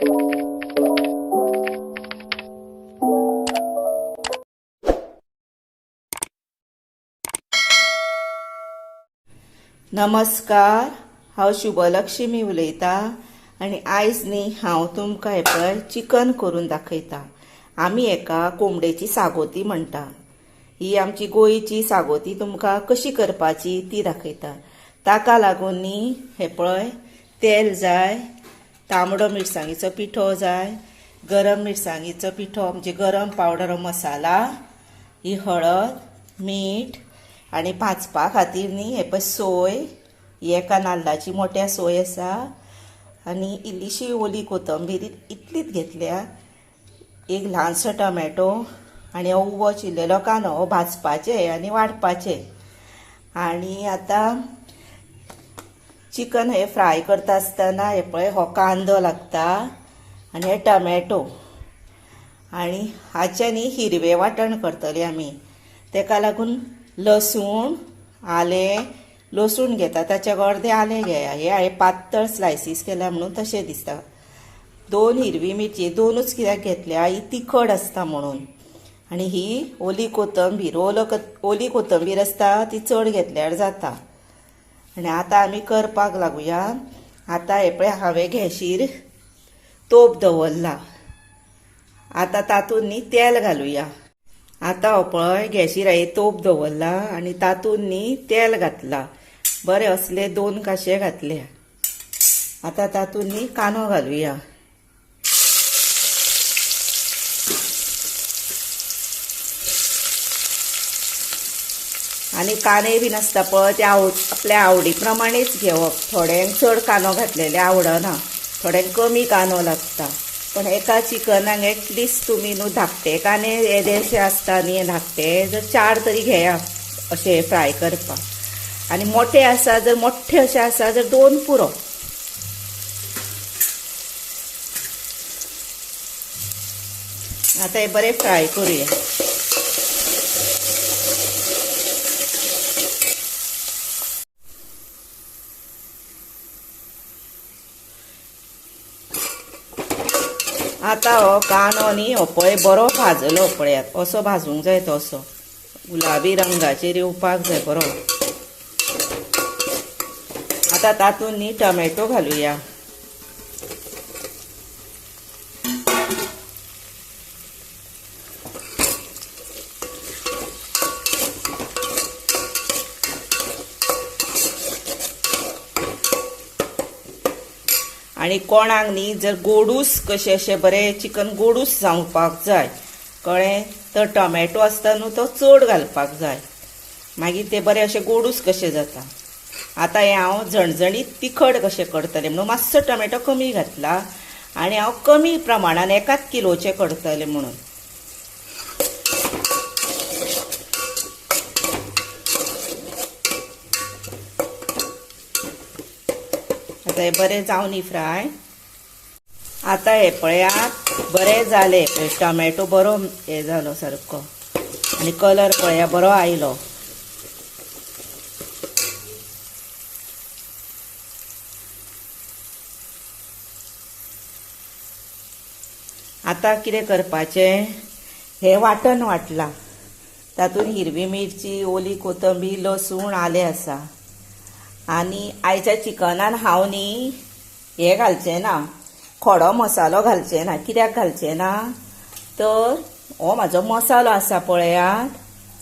नमस्कार, हांव शुभलक्ष्मी उलयतां आनी आयज न्ही हांव तुमकां हें पळय चिकन करून दाखयता. आमी एका कोंबडेची सागोती म्हणटा. ही आमची गोंयची सागोती तुमकां कशी करपाची ती दाखयता. ताका लागून न्ही हें पळय तेल जाय, तांबडो मिरसांगेचो पिठो जाय, गरम मिरसांगेचो पिठो म्हणजे गरम पावडर मसाला, ही हळद, मीठ आनी भाजपा खातीर न्ही हे पळय सोय, ही एका नाल्लाची मोठ्या सोय आसा आनी इल्लीशी ओली कोथंबीर इतलीच घेतल्या, एक ल्हानसो टोमॅटो आनी हो उबो चिरलेलो कांदो, हो भाजपाचे आनी वांटपाचे. आनी आतां चिकन हे फ्राय करता आसतना हे पळय हो कांदो लागता आनी हे टोमॅटो आनी हाचे न्ही हिरवे वांटण करतले आमी. तेका लागून लसूण, आलें, लसूण घेता ताच्या अर्दें आलें घेया. हे हांवें पातळ स्लायसीस केल्या म्हणून तशें दिसता. 2 हिरवी मिरची, दोनूच कित्याक घेतल्या, ही तिखट आसता म्हणून. आनी ही ओली कोथंबीर, ओली कोथंबीर आसता ती चड घेतल्यार जाता. आनी आतां आमी करपाक लागुया. आतां हे पळय हांवें गॅशीर तोप दवरला. आतां तातूंत न्ही तेल घालुया. आतां हो पळय गॅशीर हांवें तोप दवरला आनी तातूंत न्ही तेल घातला. बरें असले 2 काशे घातले. आतां तातूंत न्ही कांदो घालुया. आनी कांदे बीन आसता पळय ते आपल्या आवडी प्रमाणेच घेवप. थोड्यांक चड कांदो घातलेले आवडना, थोड्यांक कमी कांदो लागता. पण एका चिकनाक एटलिस्ट तुमी न्हू धाकटे कांदे येदेशे आसता न्ही, धाकटे जर 4 तरी घेया अशें फ्राय करपाक. आनी मोठे आसा जर मोठे अशे आसा जर 2 पुरो. आतां हे बरें फ्राय करुया. आतां हो कांदो न्ही हो पळय बरो भाजलो पळयात, असो भाजूंक जाय तो, असो गुलाबी रंगाचेर येवपाक जाय बरो. आतां तातूंत न्ही टोमॅटो घालुया. आनी कोणाक न्ही जर गोडूस कशें अशें बरें चिकन गोडूस जावपाक जाय कळ्ळें, तर टोमॅटो आसता न्हू तो चड घालपाक जाय, मागीर ते बरें अशें गोडूस कशें जाता. आतां हें हांव झणझणीत तिखट कशें करतलें म्हणून मातसो टोमॅटो कमी घातला आनी हांव कमी प्रमाणान 1 किलोचें करतलें म्हणून. आतां हें बरें जावनी फ्राय. आतां हें पळयात बरें जालें, टोमॅटो बरो हें जालो सारको आनी कलर पळया बरो आयलो. आतां कितें करपाचें, हें वांटण वांटलां, तातूंत हिरवी मिरची, ओली कोथंबीर, लसूण, आलें आसा. आनी आयच्या चिकनान हांव न्ही हें घालचें ना, खडो मसालो घालचें ना. कित्याक घालचें ना तर हो म्हाजो मसालो आसा पळयात,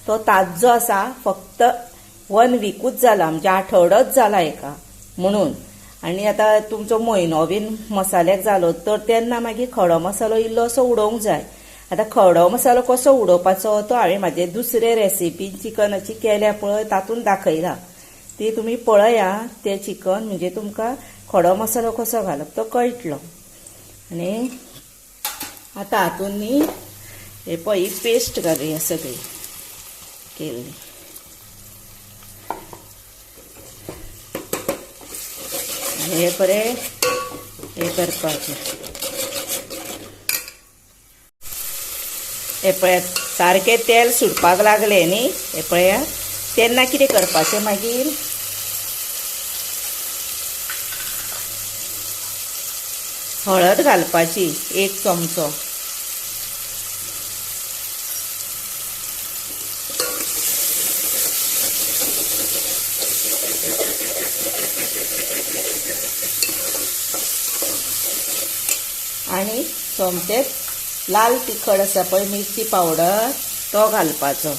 तो ताज्जो आसा, फक्त 1 विकूच जाला, म्हणजे आठवडोच जाला एका म्हणून. आनी आतां तुमचो म्हयनो बीन मसाल्याक जालो तर तेन्ना मागीर खडो मसालो इल्लो असो उडोवंक जाय. आतां खडो मसालो कसो उडोवपाचो तो हांवें म्हाजे दुसरे रेसिपी चिकनाची केल्या पळय तातूंत दाखयला, ती तुमी पळया. तें चिकन म्हणजे तुमकां खडो मसालो कसो घालप तो कळटलो. आनी आतां हातूंत न्ही हे पळय ही पेस्ट घालुया सगळी केल्ली. आनी हे बरें हे करपाचें. हे पळयात सारकें तेल सुटपाक लागलें न्ही, हे पळयात तेन्ना कितें करपाचें मागीर हळद घालपाची 1 चमचो. आनी सोमतेच लाल तिखट आसा पळय मिरची पावडर तो घालपाचो.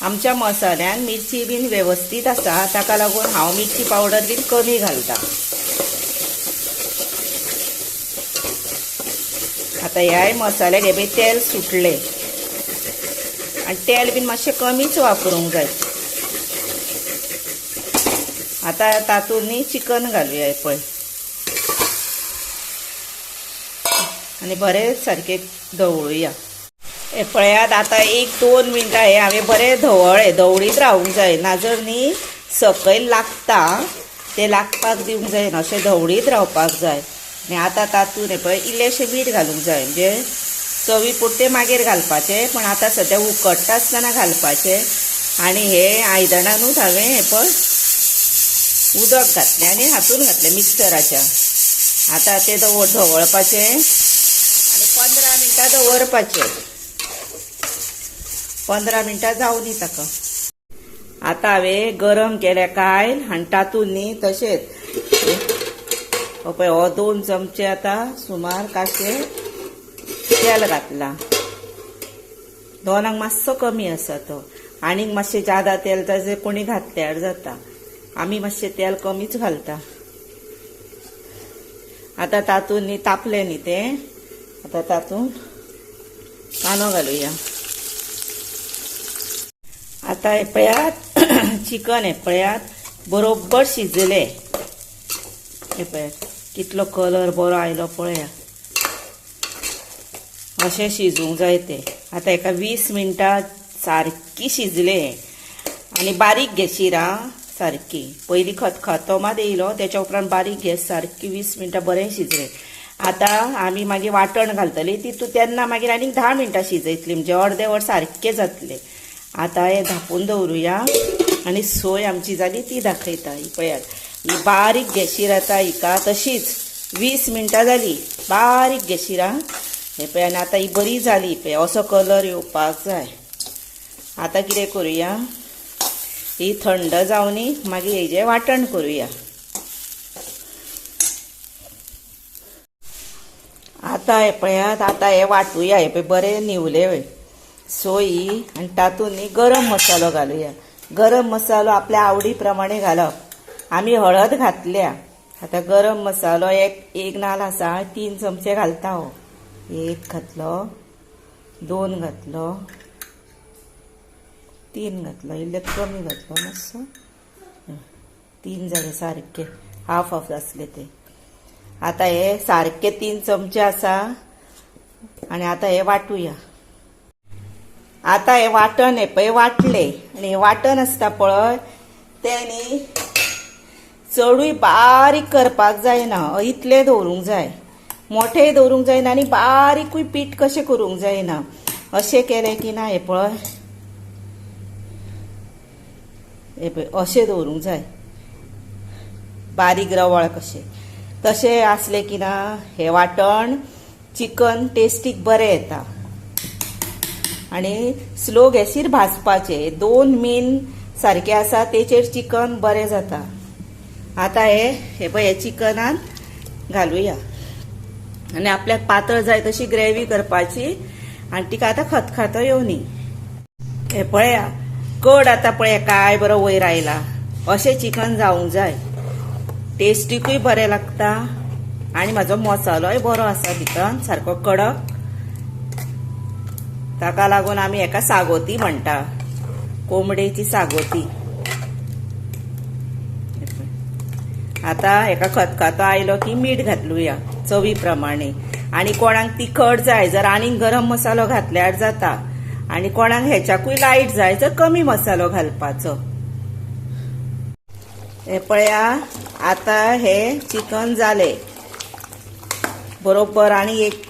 आमच्या मसाल्यान मिरची बीन वेवस्थीत आसा, ताका लागून हांव मिरची पावडर बीन कमी घालता. आतां ह्याय मसाल्याक हे पळय तेल सुटलें आनी तेल बीन मातशें कमीच वापरूंक जाय. आतां तातूंत न्ही चिकन घालुया हे पळय आनी बरें सारकें धवळुया. हे पळयात आतां 1-2 मिनटां हे हांवें बरें धवळ्ळें. धवळीत रावूंक जाय, नाजर न्ही सकयल लागता, तें लागपाक दिवंक जायना, अशें धवळीत रावपाक जाय. आनी आतां तातूंत हे पळय इल्लेशें मीठ घालूंक जाय, म्हणजे चवी पुरतें मागीर घालपाचें, पण आतां सद्या उकडटा आसतना घालपाचें. आनी हे आयदनानूच हांवें हे पळय उदक घातलें आनी हातून घातलें मिक्सराच्या. आतां तें धवळपाचें आनी 15 मिनटां दवरपाचें. 15 मिनटां जावनी ताका. आतां हांवें गरम केल्या कायल आनी तातूंत न्ही तशेंच हो पळय हो 2 चमचे आतां सुमार काशे तेल घातलां. दोनांक मातसो कमी आसा तो, आनीक मातशें जादा तेल ताजें कोणी घातल्यार जाता, आमी मातशें तेल कमीच घालता. आतां तातूंत न्ही तापलें न्ही तें, आतां तातूंत कांदो घालुया. आतां हें पळयात चिकन हें पळयात बरोबर शिजलें. हें पळयात कितलो कलर बरो आयलो पळयात. अशें शिजूंक जाय तें. आतां हेका 20 मिनटां सारकी शिजलें आनी बारीक गॅशीर आं, सारकी पयलीं खतखतो मात येयलो, तेच्या उपरांत बारीक गॅस सारकी 20 मिनटां बरें शिजलें. आतां आमी मागीर वांटण घालतलीं तितूंत, तेन्ना मागीर आनीक 10 मिनटां शिजयतलीं, म्हणजे अर्दें वर सारकें जातलें. आतां हें धांपून दवरुया आनी सोय आमची जाली ती दाखयता. ही पळयात ही बारीक गॅशीर आतां हिका तशीच 20 मिनटां जाली बारीक गॅशीर आं. हें पळय आनी आतां ही बरी जाली पळय, असो कलर येवपाक जाय. आतां कितें करुया, ही थंड जावनी मागीर हेजें वांटण करुया. आतां हें पळयात आतां हें वांटुया. हें पळय बरें न्हिवलें सोयी आनी तातूंत न्ही गरम मसालो घालुया. गरम मसालो आपल्या आवडी प्रमाणे घालप. आमी हळद घातल्या. आतां गरम मसालो एक नाल आसा 3 चमचे घालता हो. 1 घातलो, 2 घातलो, 3 घातलो, इल्ले कमी घातलो मातसो, 3 जाले सारके, हाफ हाफ आसले ते. आतां हे सारके 3 चमचे आसा आनी आतां हे वांटुया. आतां हे वांटण हे पळय वांटलें आनी हे वांटण आसता पळय तें न्ही चडूय बारीक करपाक जायना, इतलें दवरूंक जाय, मोठेंय दवरूंक जायना आनी बारीकूय पीठ कशें करूंक जायना. अशें केलें की ना हे पळय हे पळय अशें दवरूंक जाय, बारीक रवाळ कशें. तशें आसलें की ना हें वांटण चिकन टेस्टीक बरें येता. आनी स्लो गॅसीर भाजपाचें, 2 मेन सारकें आसा तेचेर चिकन बरें जाता. आतां हे पळय हे चिकनान घालुया आनी आपल्याक पातळ जाय तशी ग्रेवी करपाची आनी तिका आतां खतखतो येवनी. हे पळया कड आतां पळया काय बरो वयर आयला. अशें चिकन जावंक जाय, टेस्टिकूय बरें लागता आनी म्हाजो मसालोय बरो आसा भितर सारको कडक. ताका लागून आमी हेका सागोती म्हणटा, कोंबडेची सागोती. आतां हेका खतखतो आयलो की मीठ घातलुया चवी प्रमाणे. आनी कोणाक तिखट जाय जर आनीक गरम मसालो घातल्यार जाता, आनी कोणाक हेच्याकूय लायट जाय जर कमी मसालो घालपाचो. हे पळया आतां हे चिकन जालें बरोबर. आनी एक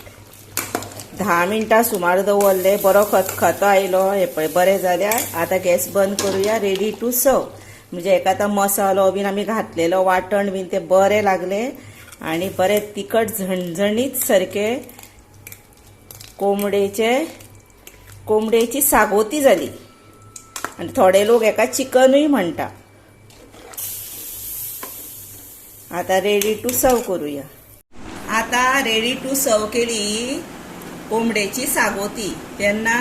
10 मिनटां सुमार दवरले, बरो खतखतो आयलो. हे पळय बरें जाल्यार आतां गॅस बंद करुया. Ready to serve. म्हणजे हेका आतां मसालो बीन आमी घातलेलो, वांटण बीन ते बरें लागले आनी बरें तिखट झणझणीत सारके कोंबडेची सागोती जाली. आनी थोडे लोक हेका चिकनूय म्हणटा. आतां रेडी टू सर्व करूया. आतां रेडी टू सर्व केली कोंबडेची सागोती. तेन्ना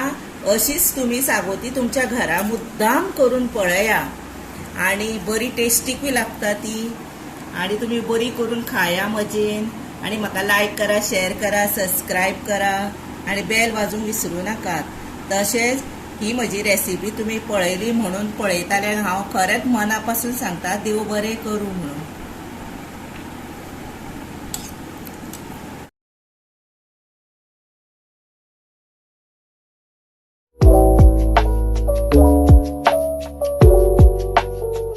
अशीच तुमी सागोती तुमच्या घरा मुद्दाम करून पळया आनी बरी टेस्टिकूय लागता ती. आनी तुमी बरी करून खाया मजेन. आनी म्हाका लायक करा, शेअर करा, सबस्क्रायब करा आनी बेल वाजोवंक विसरूं नाकात. तशेंच ही म्हजी रेसिपी तुमी पळयली म्हणून पळयताल्यान हांव खरेंच मना पासून सांगता, देव बरें करूं म्हणून.